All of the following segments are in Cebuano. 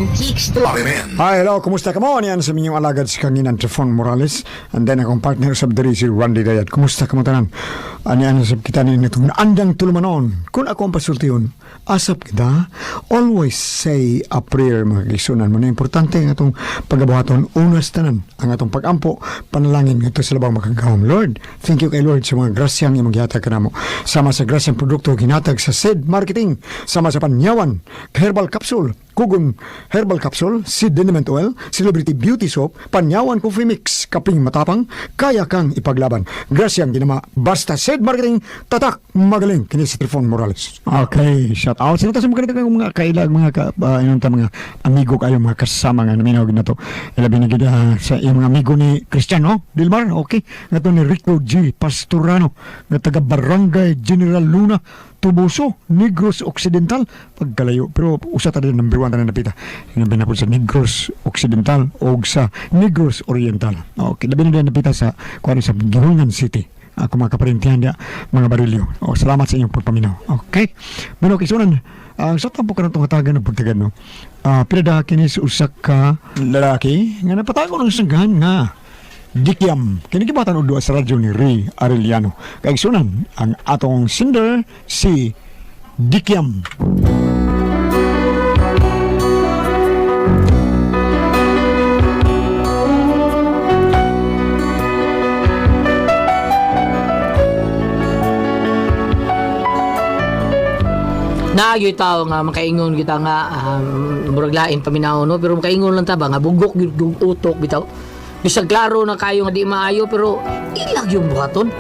RMN. Hi, hello, kumusta ka mo? Niyan sa minyong alagad si Kanginan Trefon Morales. And then akong partner sa diri si Randy Dayat. Kumusta ka mo tanan? Anian sa kita ni itong andang tulumanon. Kung ako ang pasultiyon, asap kita, always say a prayer, mga kaigsunan mo. Na importante ang atong pagabuhaton, unas tanan, ang atong pagampo, panalangin ngadto sa labang makagahom. Lord, thank you kay Lord sa mga grasyang imong gihatag kanamo. Sama sa grasyang produkto ginatag sa SED Marketing, sama sa Panyawan, Herbal Capsule, Kugon Herbal Capsule, Seed Liniment Oil, Celebrity Beauty Soap, Panyawan Coffee Mix, Kaping Matapang, kaya kang ipaglaban. Grasyang ginama, basta Seed Marketing, tatak, magaling, kini si Trifon Morales. Okay, shout out. Sino ta sa mga ganito mga kailag, mga ka, ta, mga amigo kayo, mga kasama nga naminaw na to. Ilabi na gid sa iyong mga amigo ni Cristiano Dilmar, okay. Nga to ni Rico G. Pastorano, nga taga Barangay General Luna, Tubuso, Negros Occidental, pagkalayo. Pero usa ta din number 1 tanan napita. Hinabi na po sa Negros Occidental o sa Negros Oriental. Okay, labi na din napita sa kuan sa Gihungan City. Ako mga kaparentihan dia, mga barilyo. O, salamat sa inyong pagpaminaw. Okay. Bueno, kisunan, ang sa tampo ka ng tungatagan ng pagtagan, no? Pinadaha kini sa usa ka lalaki nga napatago ng sanggahan nga Dikiam. Kinikibatan og duha sa radyo ni Ray Arellano. Kaigsunan ang atong singer si Dikiam. Naagyoy tao nga makaingon kita nga murag lain paminaw no, pero makaingon lang ta ba nga bugok gyud yung utok bitaw. Bisag klaro na kayo nga di maayo pero ilag yung buhaton.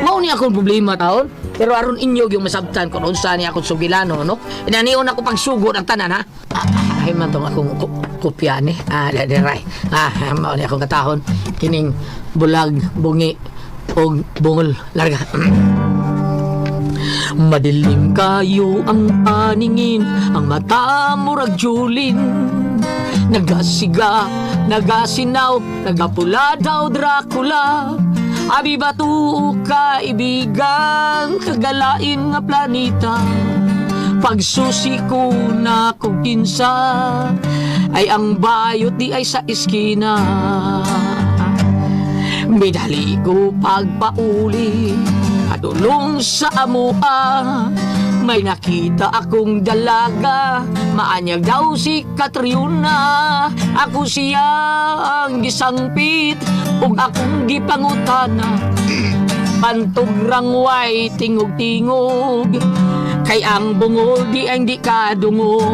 Mao ni akong problema taon. Pero aron inyo yung masabtan kung unsa ni akong sugilano no. Inanion ako pagsugod ang tanan ha. Ay man tong akong kopya ni. Diray. Mao ni akong katahon kining bulag bungi og bungol larga. Madilim kayo ang paningin, ang mata murag julin. Nagasiga, nagasinaw, nagapula daw Dracula. Abi batu kaibigan, kagalain nga planeta. Pagsusi ko na kung kinsa, ay ang bayot di ay sa iskina. Midali ko pagpauli, adulong sa amua. May nakita akong dalaga, maanyag daw si Catriona. Ako siya ang gisangpit, ug akong gipangutana. Pantog rangway, tingog-tingog, kay ang bungol di ang di kadungog.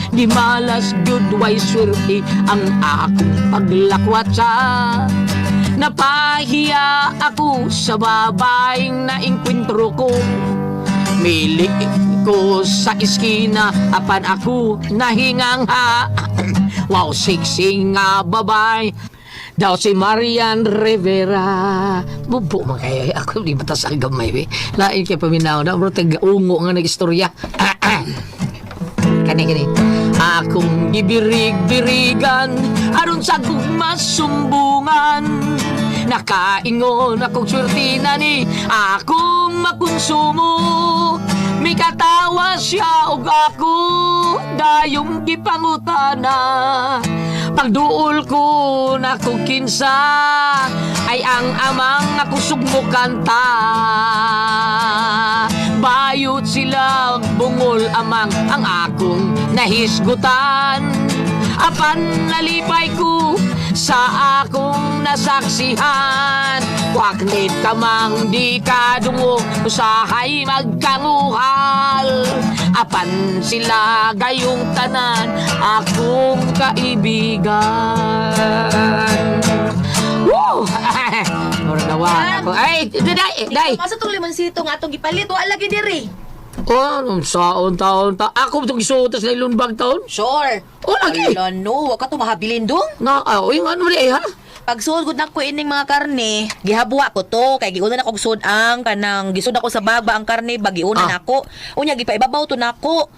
Di malas gyud way swerte ang akong paglakwatsa. Napahiya ako sa babaeng naengkwentro ko. Mili ko sa iskina apan ako nahingangha. Wow, sexy nga babae daw si Marian Rivera. Bubo man kayo. Ako di batas ang gamay. Eh. Lain kay paminaw na. Bro, tag-ungo nga nag-istorya. Kani, kani. Akong gibirig-birigan aron sa gugmasumbungan. Nakaingon akong swerte na ni akong makonsumo. Mikatawa siya og ako dayong gipangutana. Pagduol ko na kung kinsa ay ang amang ako sugmukanta. Bayot sila bungol amang ang akong nahisgutan. Apan nalipay ko sa akong nasaksihan. Waknit ka mang di ka dungo, usahay magkanguhal. Apan sila gayong tanan, akong kaibigan. Woo! Murag nawa ako. Ay, day, day. Masa tong limonsito nga atong gipalit, wa lagi diri. Oh, anong saon taon ta? Ako itong gisuotas na ilunbag taon. Sure. Oh, lagi. Ala no, wa ka to mahabilin dong. Nga, uy, nga, ano ba di, eh, ha? Pagsuod gud nako ining mga karne, gihabwa ko to kay giuna na kog sud ang kanang gisud ako sa baba ang karne ba giuna nako. Unya gipaibabaw to nako.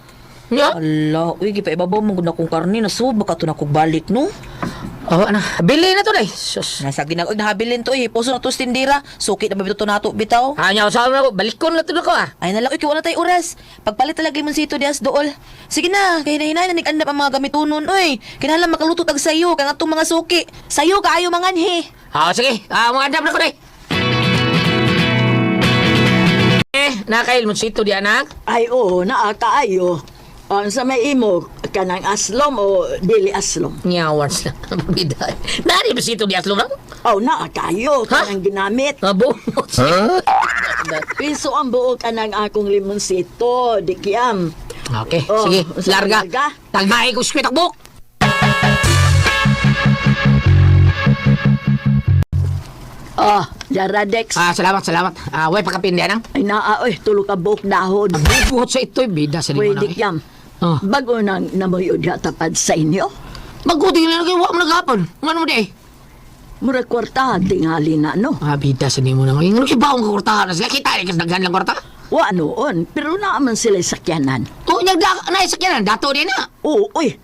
Nga? Ala, uy gipaibabaw man gud akong karne nasud baka to nako balik no. Oh, ano? Bili na to, day. Sus. Nasa ginag nahabilin to eh. Puso na to sa tindira. Suki na ba bitaw to nato bitaw? Ah, nya usaha na ko. Balikon na to na ko ah. Ay na lang, uy, kay wala tayo oras. Pagpalit talaga yung sito dias dool. Sige na, kay hinahinay na nag-andap ang mga gamitunon, uy. Kinahanglan makaluto tag sayo, kay nga mga suki. Sayo kaayo manganhi. Ah, sige. Ah, mga andam na ko, day. Eh, nakail mo sito di anak. Ay, oo, naa kaayo. Ang sa may imo, kanang aslom o dili aslom? Nyawas na. Bida. Nari ba sito di aslom lang? Oh, naa kaayo, Ha? kanang ginamit. Mabungot. Huh? Piso ang buo kanang akong limonsito, dikiam. Okay, Oh, sige. sa Larga. larga. Taghae ko skwit akbok. Oh, Jaradex. Ah, salamat, salamat. Ah, way pakapindi anang. Ay, naa, oy, tulo ka buok dahon. Bubuhot sa ito'y bida sa Uy, limo na. dikiam. Oh. Bago nang namuyo diha tapad sa inyo. Maguti na lang kayo, wa mo naghapon. Ngano mo di eh? Mura kwarta, tingali na, no? Ah, bida sa nimo na ngayon. Ano kay baong kakurtahan na sila? Kita rin kasi daghan lang kwarta. Wa noon, pero naaman sila sakyanan. Oh, nagda na sakyanan dato din na. Oo, uy.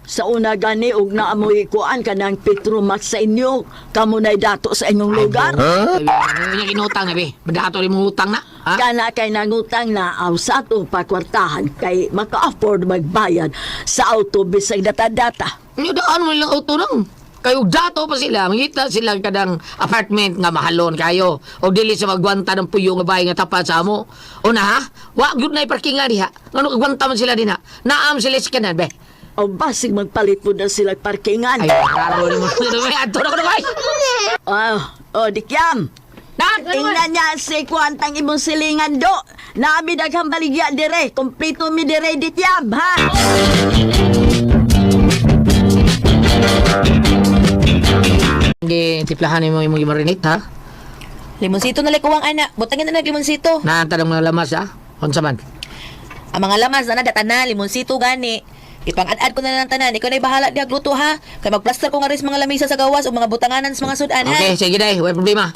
Sa una gani og naamoy kuan kanang Petromax sa inyo, kamo na'y dato sa inyong lugar. Huh? Ano niya kinutang na be? Dato rin mong utang na. Ha? Kana kay nangutang na aw sa atong pakwartahan kay maka-afford magbayad sa auto bisag data-data. Ano daan mo nilang auto nang? Kayo dato pa sila, mangita sila kadang apartment nga mahalon kayo. O dili sa magwanta ng puyo nga bahay nga tapat sa amo. O na ha? Wa gyud na parkingan diha. Ngano kagwanta man sila dinha? Naam sila sa kanan be. O basig magpalit po na sila parkingan. Ay, raro ni mo. Adto na ko na bay. Ah, oh, dikyam. Nak, ano man? Tingnan niya si kuantang imong silingan do. Naami daghang baligya dire. Kompleto mi dire dikyam, ha? Hindi tiplahan nimo imong gimarinate ha. Limonsito na likuwang ana. Butangin na nag limonsito. Naanta ng mga lamas ha. Unsa man? Ang mga lamas na data na limonsito gani. Ipang-ad-ad ko na lang tanan. Ikaw na'y bahala diha gluto ha. Kay magplaster ko nga rin sa mga lamisa sa gawas o mga butanganan sa mga sudan ha. Okay, sige day, wala problema.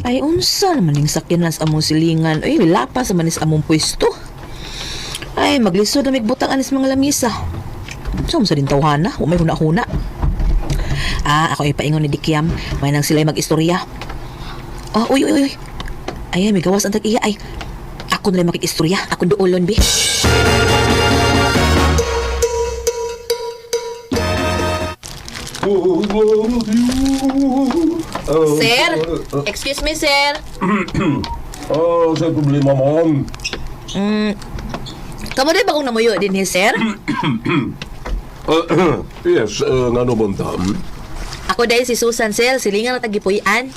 Ay, unsa naman yung sakyanan sa among silingan. Ay, lapas naman is among pwesto. Ay, maglisod na migbutang anis mga lamisa. Unsa man sa din tawhana? Wa may huna-huna. Ah, ako ipaingon ni Dikiam. May nang sila'y mag-istorya. Ah, uy, uy, uy. Ay, may gawas ang tag-iya. Ay, ako na lang makikistorya. Ako doolon, bi. Sir, excuse me, sir. Oh, sa problema, ma'am. Kamu din ba kung namuyo din ni sir? Yes, ngano ba tam? Ako dahil si Susan, sir. Silingan na tagipuy-an.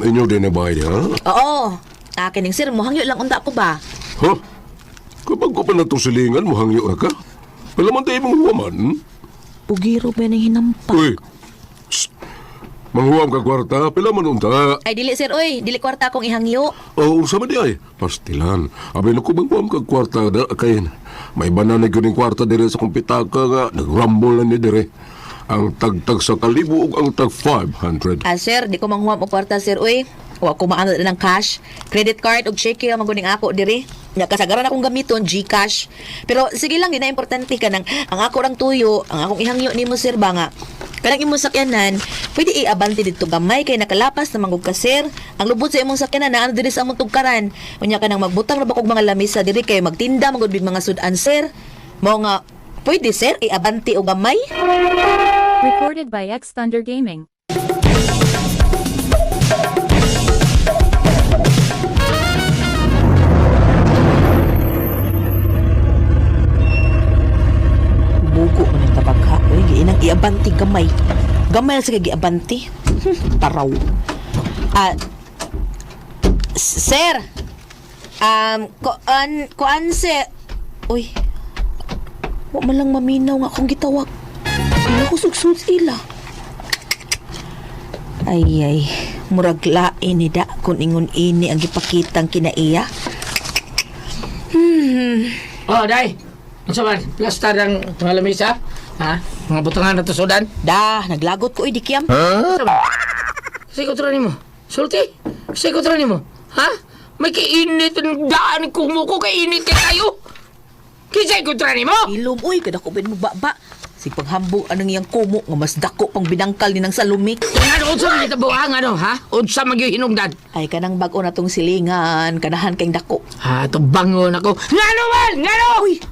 Inyo din na ba niya? Oo. Akin sir, muhangyo lang unta ko ba? Huh? Kapag ko pa na to silingan, muhangyo ka? Wala man tayo mong huwaman. Pugiro ba ng hinampa? Uy! Shh! Manghuwam ka kwarta, pila man unta. Ay, dili sir, oy. Dili kwarta akong ihangyo. Oo, oh, sama di ay. Pastilan. Abi na ko manghuwam ka kwarta da, kay may banan na yun yung kwarta dire sa kong pitaka nga, nagrumble na ni dire. Ang tagtag sa kalibo ug ang tag 500. Ah, sir, di ko manghuam og kwarta, sir, oy. Wa ko maano ng cash. Credit card og cheque lang maguning ako diri. Nya kasagaran akong gamiton GCash. Pero sige lang, di na importante ka nang ang ako rang tuyo, ang akong ihangyo nimo sir ba nga. Kanang imong sakyanan, pwede iabante didto gamay kay nakalapas na manggug ka sir. Ang lubot sa imong sakyanan naa diri sa among tugkaran. Unya kanang magbutang ra ba kog mga lamisa diri kay magtinda manggud mig mga sudan sir. Mao nga pwede sir iabante og gamay. Recorded by X Thunder Gaming. Bugo man ang tabagha. Uy, giinang iabante gamay. Gamay na sa kay giabante. Taraw. Ah, sir. Kuan, kuan sir. Uy. Wa man lang maminaw nga akong gitawag. Ay, ako sugsud ila. Ay, ay. Murag lain ni da kung ingon ini ang gipakitang kinaiya. Oh, day. Unsa man? Plastar ang mga lamisa? Ha? Mga butangan na to sudan? Da, naglagot ko, uy, dikiam. Unsa man? Kasi kontra nimo. Sulti. Kasi kontra nimo. Ha? May kainit ang daan kumuko kay init kay kayo. Kinsay kontra nimo? Ilom, uy, kada ko mo baba. Si paghambog anong iyang kumo nga mas dako pang binangkal ni nang salumi. Ngano unsa man kita buhang ano ha? Unsa man gyud hinungdan? Ay, kanang bag-o na tong silingan, kanahan kay dako. Ha, to bangon ako. Ngano man? Ngano? Uy,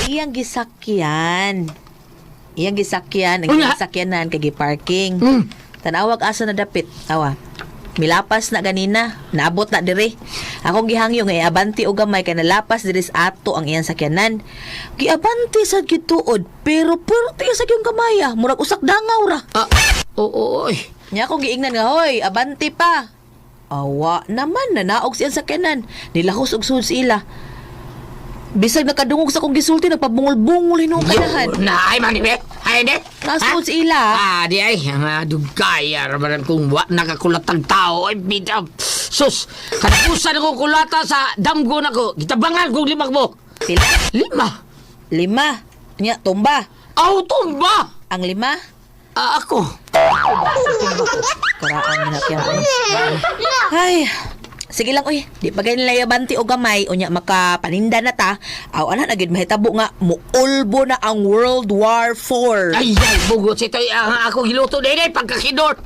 iyang gisakyan. Iyang gisakyan, ang Unya. iyang sakyanan kay gi-parking. Mm. Tanawag asa na dapit. Awa. Milapas na ganina, naabot na dire. Akong gihangyo nga iabante og gamay kay nalapas diri sa ato ang iyang sakyanan. Giabante sad gituod, pero puro sa yung gamaya, murag usak dangaw ra. Ah, oo, oy. Nya akong giingnan nga hoy, abante pa. Awa naman nanaog siya sa sakyanan. Nilahos og sud sila. Bisag nakadungog sa akong gisulti nagpabungol-bungol hinuon kanahan. Na ay man be. Ay de. Nasuod sa ila. Ah, di ay ang dugay araman kung wa nakakulatang tao ay bitaw. Sus, katapusan ako kulata sa damgo nako. Gitabangan kong limang mo. Pila? Lima. Lima. Nya tumba. Aw tumba. Ang lima. Ah, ako. Karaan na kaya. Ay, sige lang uy, di pa ganyan nila yabanti o gamay unya makapaninda na ta. Aw ana na gid mahitabo nga muulbo na ang World War IV. Ay, ay, bugot ito ang ako giluto din ay pagkakidot.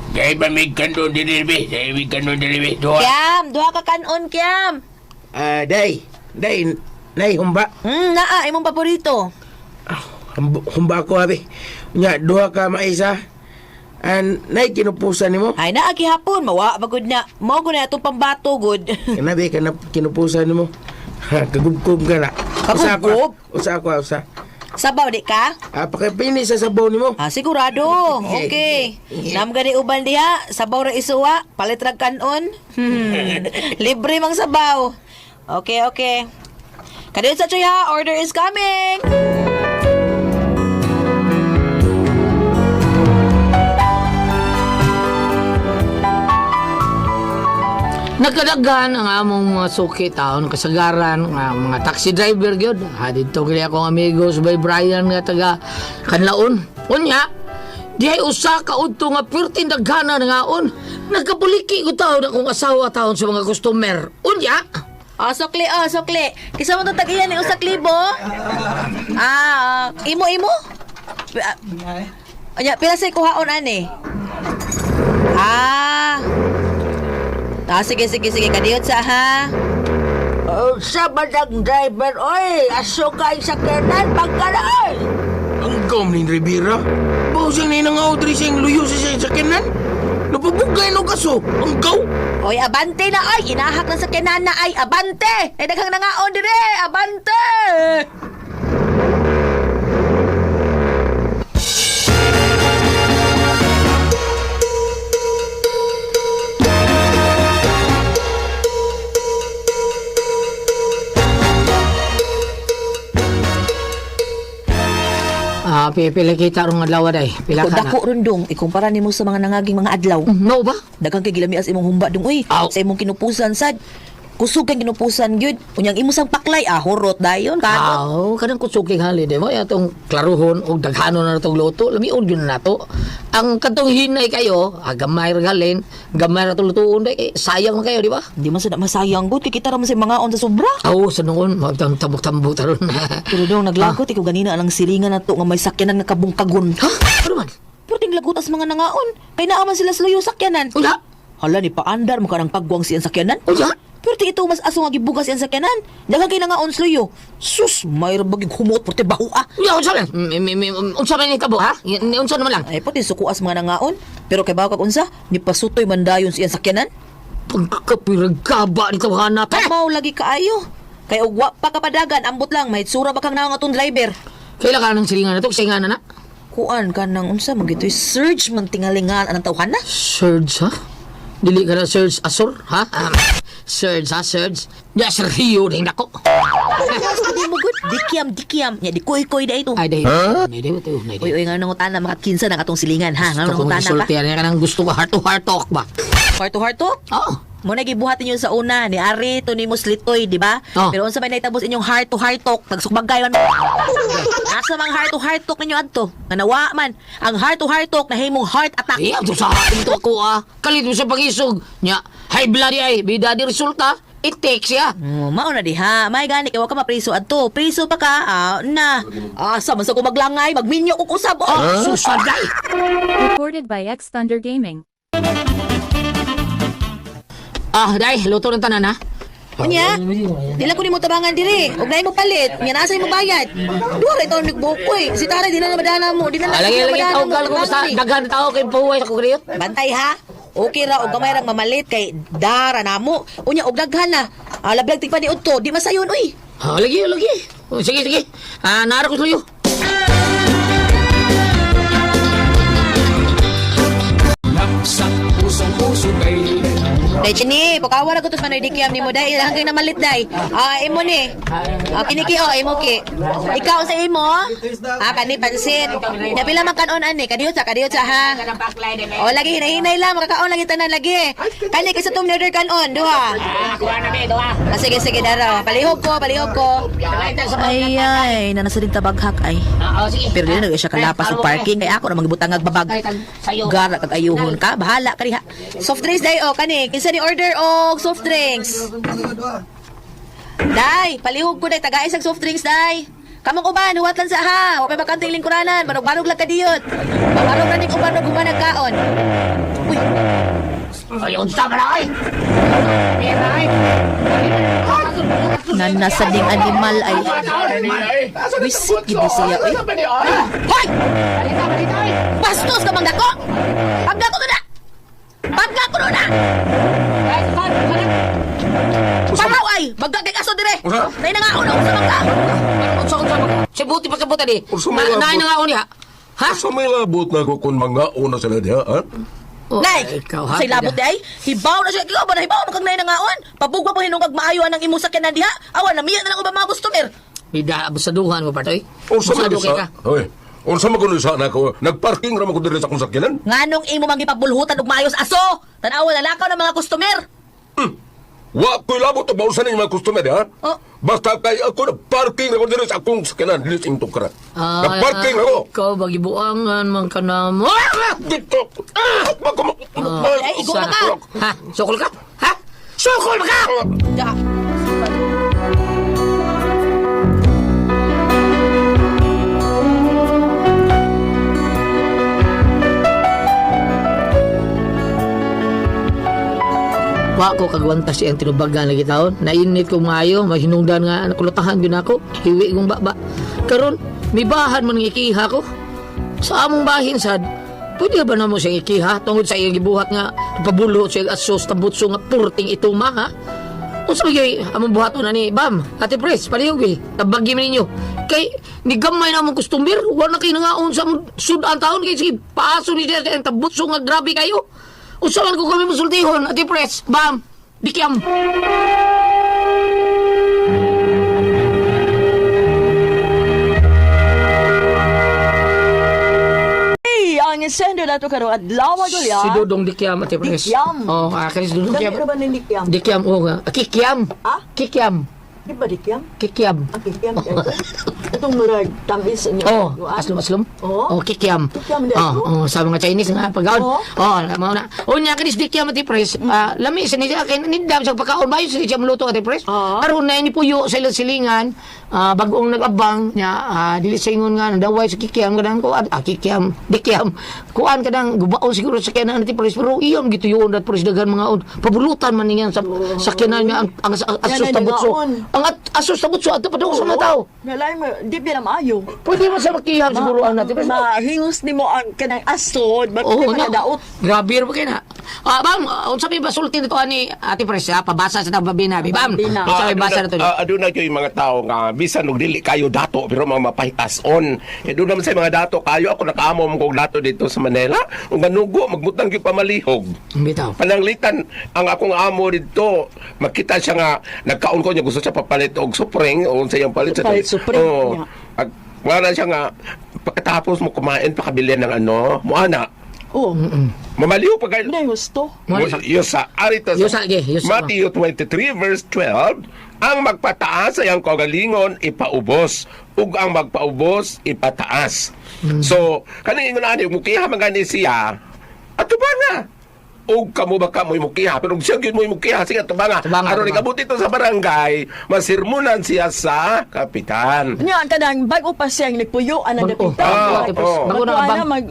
Dahil ba may kandong delivery? Dahil may kandong delivery. Duha. Kyam, duha ka kanon kyam. Ah, day. Day, nay, humba. Naa imong paborito. Humba ako, abi. Nya, duha ka maisa. An, nay, kinupusan nimo. Ay naa gihapon, mawa ba gud na. Mao gud na atong pambato gud. Kana, be, kana, kinupusan nimo. Ha, kagubkob ka na. Usa ako, Kagubkob? Usa ako, usa. Sabaw di ka? Ah, pakipini sa sabaw nimo. Ah, sigurado. Okay. Nam gani uban diha, sabaw ra isuwa, palit ra kanon. Libre mang sabaw. Okay, okay. Kadiyo sa chuya, order is coming. Nagkadaghan ang among mga suki taon kasagaran nga mga taxi driver gyud. Ha didto gyud akong amigo si Bay Brian nga taga Kanlaon. Unya, dihay usa ka udto nga perting daghana nga on. Nagkapuliki ko taon akong asawa taon sa mga customer. Unya, Oh, sukli, oh, sukli. Kisa mo itong tag-iyan ni usak libo? Ah, imo, imo? Ah, Anya, pila say kuhaon ani? Ah. Ah, sige, sige, sige. Kadiyot sa, ha? Sa badag driver, oy, aso ka sakyanan, pagkala, oy! Ang gom ni Rivera. Bawo siyang ninang Audrey siyang luyo sa siyang sakinan. Napabugay no kaso. Ang gaw. Oy, abante na, ay! Inahak na sa kinana, ay! Abante! Ay, daghang nangaon dire! Abante! ah, pipila kita rong adlaw day. Pila Kung ka na. dako rundong, ikumpara nimo sa mga nangaging mga adlaw. No ba? Daghang kay gilamias imong humba dong, uy. Aw. Sa imong kinupusan, sad. Kusog kang kinupusan, gyud. Unyang imo sang paklay, ah, hurot dayon, kanot. Aw, kanang kusuking holiday mo atong klaruhon og daghanon na natong luto, lamion gyud na nato. Ang katong hinay kayo, ah, gamay ra galin, gamay ra tong lutuon day, eh, sayang man kayo, di ba? Hindi man sad na masayang, gud. Kay kita ra man sa mga on sa sobra. Aw, sa noon, magtambok-tambok taron. Pero dong, naglagot, ikaw ganina ang silingan na to nga may sakyanan nga kabungkagon. Ha? Ano man? Pero tinglagot as mga nangaon. Kay naaman sila sa luyo sakyanan. Unya? Hala ni paandar mo karang pagwang siyang sakyanan. Unya? Pero ti ito mas aso nga gibugas siyang sakyanan. Daghang kay nangaon sa luyo. Sus, may rabag humot porte baho ah. Unya, unsa man? Unsa man itabo, ha? Unsa naman lang? Ay pati sukuas mga nangaon. Pero kay bawo kag unsa, ni pasutoy man dayon siyang sakyanan. Pagkapiragkaba ni tawhana, pe! Mao lagi kaayo. Kay og wa pa kapadagan, ambot lang mahitsura ba kang naong atong driver. Kaila ka ng silingan na to, silingan na na. Kuan ka nang unsa man gitoy surge man tingalingan anang tawhana. Surge, ha? Dili ka na Surge Asur, ha? Surge, ha? Surge? Ya, Sergio, dahil nako. Mas di mo gud dikiam dikiam nya di koy-koy da ito. Ay, dahil. Ay, dahil. Ay, Uy, dahil. uy, nga nangutana, makakinsa na katong silingan, ha? Nga Gusto kong nangutana ka? isultihan niya kanang gusto ko heart to heart talk ba? Heart to heart talk? Oo. Mo na gibuhat ninyo sa una ni Ari to ni Muslitoy, di ba? Oh. Pero unsa may naitabos inyong heart to heart talk, tagsukbagay man. Asa mang heart to heart talk ninyo adto? Nga nawa man ang heart to heart talk nahimong heart attack. Eh, ang sa ito ako ah. Kalit mo sa pangisog. Nya, high blood ay, bida di resulta. It takes ya. Oh, mao na diha. May gani kay wa ka mapriso adto. Priso pa ka, ah, na. Asa man sa ko maglangay, magminyo og usab. Oh. Oh, susaday. Recorded by X Thunder Gaming. Ah, day, luto ng tanan ha. Unya, di lang ko nimo tabangan diri. Ug naay mo palit, nya nasa imo bayad. Duha ra taon nagbuok ko eh. Si Tara di na madana mo, di na Ah, lagi, di na lagi, madana tawag mo, ka ko basta tabangan, eh. daghan tao kay puway sa kugriyot. Bantay ha. Okay ra og gamay rang mamalit kay dara namo. Unya og daghan na. Ah, lablag tigpa ni udto, di masayon uy. Ah, lagi, lagi. Oh, sige, sige. Ah, nara ko sa'yo. Day chini, pokawa ra ko to sa Manoy Dikiam nimo day hanggang namalit day. Ah, imo ni. Ah, kiniki oh, imo ki. Ikaw sa imo? Ah, kani pansit. Nya pila man kanon ani? Kadiyot sa, kadiyot sa ha. Oh, lagi hinahinay lang, makakaon lagi tanan lagi. Kani kay sa tom order kanon, duha. Ah, sige sige dara. Palihog ko, palihog ko. Ay ay, nanasa din tabaghak ay. Ah, oh, sige. Pero dili na siya kalapas og parking kay ako na mangbutang ag babag. Gara kag ayuhon ka, bahala ka diha. Soft drinks day o kani, kinsa ni order og soft drinks? Day, palihog ko day tagais ang soft drinks day. Kamong uban, huwat lang sa ha. Wa pay bakanteng lingkuranan, barog-barog lang kadiyot. Barog ra ning uban og human nagkaon. Uy, Ay, unsa man ay. Pera ay. nanasa ding animal ay. Wisit gid ni siya oy. Hoy! Bastos ka mangdako! Pagdako to na! Pagdako to na! Paraw ay! Magkakay kaso dire! Usa? Nay na nga una usa man ka! Unsa unsa man. Si buti pa kabutan eh. Unsa may Na labot? na nga unya. Ha? Sa may labot na ko kung mga una sila diha, ha? Oh, Nay! ikaw, ha? Say labot di ay! Hibaw na siya! Ikaw ba na hibaw mo kag nay na ngaon? Pabugwa po hinungkag maayo ang imong sakyanan diha! Awan, namiya na lang uban mga customer! Bida abusaduhan mo partoy. Unsa may Abusado kay isa? ka. Hoy, unsa man kuno sa nako? Nagparking ra man ko diri sa akong sakyanan. Nganong imo mang gipabulhutan og maayos aso! Tanawa na lakaw ng mga customer! Wa ko'y labot og bausan ning mga customer diha. Oh. Basta kay ako nagparking ra ko diri sa akong sakyanan, dili sa imong kara. Ah, Nagparking ra ko. Ikaw bagibuangan man ka na mo. Dito. Ah, bako mo. Ay, igo na ka! Ha? Sukol ka? Ha? Sukol ka! Da. Wa ko kagwanta siyang tinubagan lagi taon. Nainit ko maayo, mahinungdan nga nakulutahan gyud ako. Hiwi kong baba. Karon, mibahan man ng ikiha ko. Sa among bahin sad, pwede ba namo siyang ikiha tungod sa iyang gibuhat nga pabulot siya asos tambutso nga purting ituma ha? Unsa ba gyud among buhaton ani Bam, Ate Pres, palihog eh. Tabagi man ninyo. Kay ni gamay na among customer, wa na kay nangaon sa among sudan taon kay sige paaso ni siya sa iyang tambutso nga grabe kayo. Unsa man ko kami musultihon, Ate Pres, Bam, dikyam. Hey, ang sender na to karon adlaw gulya. Si Dodong Dikyam, Ate Pres. Dikyam. Oh, ah, si Dodong Dami Dikyam. ra ba ni Dikyam? Dikyam, oo nga. Ah, Kikyam. Ah? Kikyam. Di ba Dikyam? Kikyam. Ang Kikyam kay Itong murag tamis niya. Oh, aslum aslum. Oo. Oh, kikyam. Kikyam din Oh, ito? oh, sa mga Chinese nga pagkaon. Oo. Oh, mao na. Unya kanis dikyam Ate Pres. Ah, lami sa niya kay nindam sa pagkaon bayo sa siya mluto Ate Pres. Oo. Aron na ini puyo sa ilang silingan, bagong nag-abang nya dili sa ingon nga nadaway sa kikyam kanang kuan, kikyam, dikyam. Kuan kanang gubaon siguro sa sakyanan Ate Pres pero iyam gituyoon Ate Pres daghan mga pabulutan man niyan sa sakyanan nga ang asos Yan ay tabutso. nangaon. Ang asos tabutso ato pa sa mga tao. Nalay mo, di pa na maayo. Pwede man sa makiham siguro ang natin. Pres. Mahingos nimo ang kanang asod, ba't Oo, di na. makadaot? Grabe ra ba kayo na. Ah, bam, unsa may basulti nito ani Ate Pres, ha? Pabasa sa tababi na. Bam, Babina. unsa may basa na to? Aduna gyud yung mga tao nga bisan og dili kayo dato pero mga mapahitason. Kay doon naman sa mga dato kayo ako nakaamom kog dato dito sa Manila. Ug manugo magbutang gyud pamalihog. Bitaw. Pananglitan ang akong amo dito makita siya nga nagkaon ko niya gusto siya papalit og supring o unsa iyang palit sa Palit supring, Oo. yeah. Ag wala siya nga pagkatapos mo kumain pakabili ng ano, mo ana. Oh, Mamaliw pa kayo. hindi gusto. Yusa, arita sa Yusa, ge, yusa. Matthew 23 verse 12, ang magpataas ay ang kagalingon ipaubos ug ang magpaubos ipataas. So, kaning ingon ani mukiha man gani siya. Ato ba nga? Ug kamo ba ka mo'y mukiha pero ug siya gyud mo'y mukiha sige tubanga. Tubanga, Aron tubanga. ikabot ito sa barangay, masirmunan siya sa kapitan. Nya kanang bago pa siyang nagpuyo ang Bago. dapitan. Ah, oh. Bago na Magkuha abang. na mag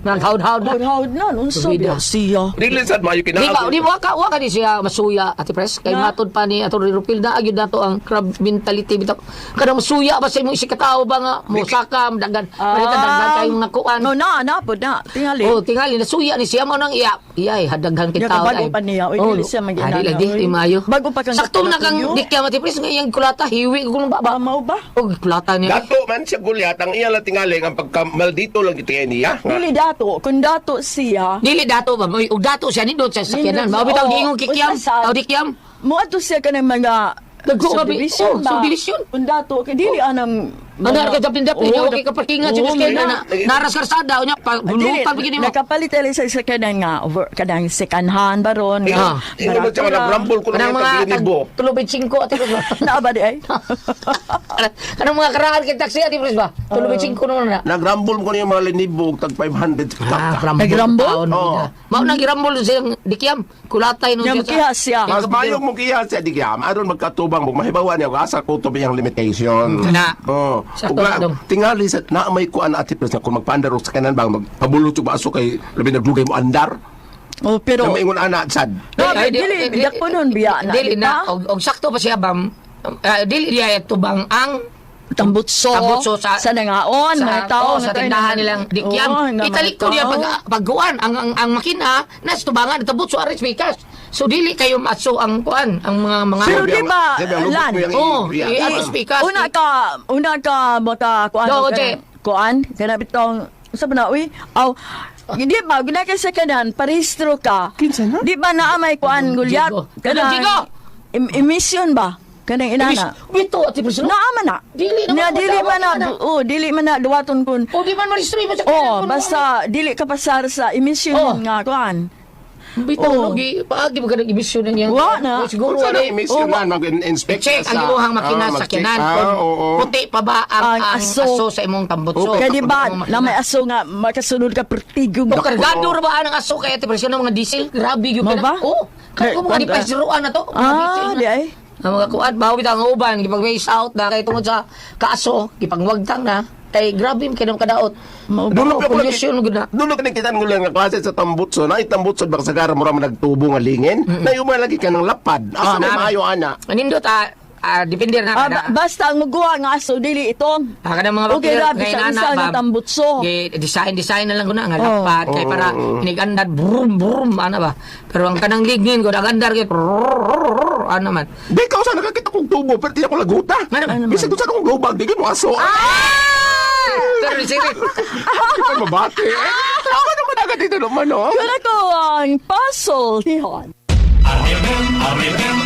Naghaud-haud na. hawd na unsa Subida. biya siya. Dili sad maayo Di ba, di kinaagi. ba ka, wa ka di siya masuya, Ate Pres? Kay Na? matod pa ni Ato Rupil na agad nato ang crab mentality bitaw. Kanang masuya ba sa imong isikatao ba nga mosaka dagan, palitan daghan kayong mga kuan. No na na po na. Tingali. Oh, tingali nasuya ni siya mo nang iya. Iyay hadaghan Nya, kita. kabago pa niya. Oy, dili siya mag-inana, Dili lagi oy. di maayo. Bago pa kang Sakto na kang tuyo. dikya Ate Pres nga iyang kulata hiwi ko nung baba. Mao ba? Oh, kulata niya. Dato man siya gulyat ang iya lang tingali ang pagka maldito lang ito niya. Dili dato, kung dato siya, Dili dato ba? Oy, og dato siya nindot sa sakyanan. Nindot Mao bitaw siya, oo. giingon kikyam. Usa sa- Tao dikyam. Muadto siya kanang mga Dagko ka bi- subdivision oh, ba? subdivision. Kung dato, kay dili anang Mandar ka dapin-dapin, Oo, oh, okay ka parkingan si oo, Miss Ken na. na naras karsada unya pa Ah, Dili, bulutan pa gini mo. nakapalit ali sa isa kanang nga over kanang second hand baron Ingon Ah. ingon man siya nagrambol ko Kanang ng mga taglinibo. tulubid 5 ate Pres ba? Naa ba di ay? Kanang mga karaan kay taxi ate Pres ba? Tulubid 5 naman na. Nagrambol ko niya mga linibo og tag 500 sa Ah, takta. rambol. Nagrambol? Taon, Oo. oh. Mao nang girambol siyang dikyam. Kulatay nung Nya mukiha siya. Mas mayong mong kiya siya di kiyam. Aron magkatubang mo mahibawan niya kung asa ko to iyang limitation. Na. Oh. Sakto Ug na, na dong. tingali sa na may kuan ati pres na kung magpaandar og sa kanan bang magpabulot og baso kay labi nagdugay mo andar. Oh, pero Na maingon ana sad. No, Ay, dili, biyak po nun, biya na, Dili di na. ba? Og sakto pa siya bam. Ah, dili niya tubang ang Tambutso, Tambutso sa nangaon, mga tao oo, sa nga tayo tindahan na- nilang dikyam. Oo, nga mga Italikod niya tao. pag pagkuan ang makina nas tubangan tambutso aris bikas. So dili kayo maso ang kuan ang mga Pero Sabi di ang- ba, sabi ang lubot Lan? mo yung Oo, iya. aris bikas. Una ka maka kuan Do, kanang- Jay. kuan kana bitong sa ba na uy aw hindi ba guna ka sa kanan parehistro ka. Kinsa na? Di ba naa may kuan gulyat? Jigo. Kanang Jigo! Emission ba? Kanang inana. Bito ati presyo. Naa man na. Dili naman Na dili man na. na. Oh, dili man na duwaton kun. O di man marehistro mo sa Oh, basta dili ka pasar sa emission Oh. nga kuan. Bito Oh. no gi paagi mo kanang emission na niya. Wa na. O, siguro Unsa na wala. emission Oo. man mag-inspect Check ka ang imuhang makina Ah, sa mag-check. kinan. Ah, Kung oo. puti pa ba ang, Ang aso. aso sa imong tambutso. Kaya di ba Ang imong na makina. may aso nga makasunod ka pertigong. O kargado ra ba ang aso kay ate presyo ng mga diesel? Grabe gyud Mao kana. ba? Oo. Kaya Kay- kung mga di pa zeroan na to. Mga Ah, diesel na. di ay. Ang mga kuan bawo bitaw ang uban gipag waste out na kay tungod sa kaaso gipangwagtang na kay grabe kay nang kadaot. Mao ba? Dulo pa ko Pollution gud na. Dulo ka nakita ko lang nga klase sa tambutso na itambutso ba sagara mura man nagtubo nga lingin. Na yung lagi ka ng lapad. Asa Ah, may na- maayo ana. Anindot depende na Ah, kada. basta ang muguha nga aso dili ito. Ah, kanang mga Okay bakter, ra ngayon, bisan ana, isa nga ma'am. tambutso. Gi design design na lang ko na nga Oh. lapat kay para inigandad brum brum ana ba. Pero ang kanang lignin ko nagandar kay ana man. Di ka usa nakakita kong tubo pero di ako laguta. Ano man? Bisag doon sa akong lubag, di mo aso. Pero sige. Di pa mabati. Eh, tama naman agad dito naman, oh. Kana ko ang puzzle. Tihon. RMM, RMM,